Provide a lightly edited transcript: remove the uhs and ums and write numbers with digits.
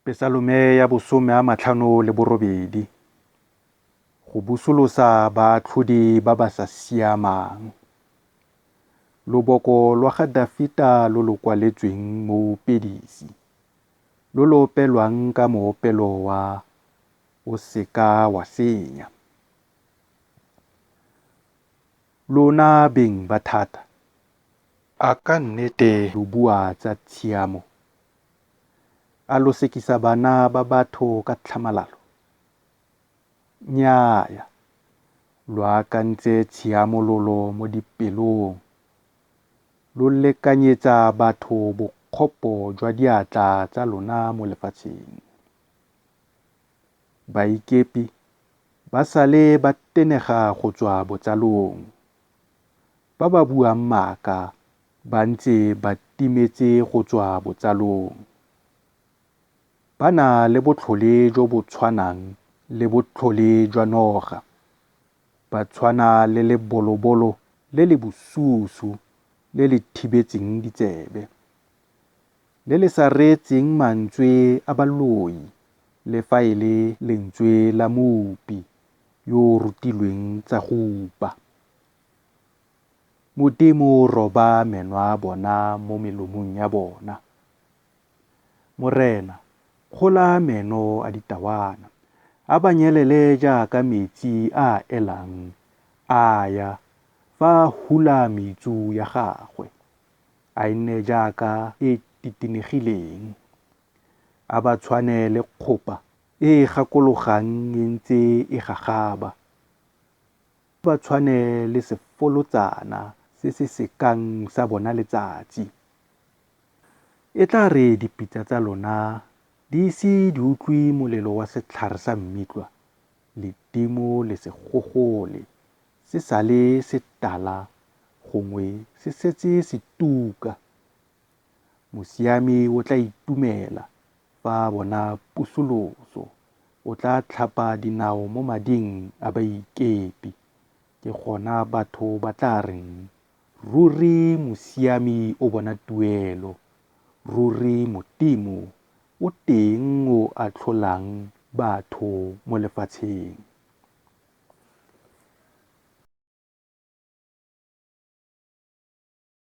Pesalome ya bosome a matlhano le borobedi, go busolosa baatlhodi ba ba sa siamang. Loboko lwa ga Dafita lo lo kwaletsweng moopedisi, lo lo opelwang ka moopelo wa O se ka wa senya. Lona beng ba thata, a ka nnete lo bua tsa tshiamo? A lo sekisa bana ba batho ka tlhamalalo? Nnyaya, lo akantse tshiamololo mo dipelong, lo lekanyetsa batho bokgopo jwa diatla tsa lona mo lefatsheng. Baikepi ba sa le ba tenega go tswa botsalong, ba ba buang maaka ba ntse ba timetse go tswa botsalong. Ba na le botlhole jo bo tshwanang le botlhole jwa noga, ba tshwana le lebolobolo le le bosusu le le thibetseng ditsebe, le le sa reetseng mantswe a baloi le fa e le lentswe la moupi yo o rutilweng tsa go upa. Modimo roba meno a bona mo melomong ya bona. Morena, kgola meno a ditawana, a ba nyelele jaaka metsi a a elang a ya, fa a hula metsu ya gagwe. A e nne jaaka e e titenegileng, a ba tshwane le kgopa e e gakologang e ntse e gagaba, ba tshwane le sefolotsana se se se kang sa bona letsatsi. E tla re dipitsa tsa lona di ise di utlwe molelo wa setlhare sa mmitlwa, ledimo le se gogole se sale se tala gongwe se setse se tuka. Mosiami o tla itumela fa a bona pusoloso, o tla tlhapa dinao mo mading a baikepi. Ke gona batho ba tla reng, Ruri mosiami o bona tuelo, ruri Modimo o teng o atlholang batho mo lefatsheng.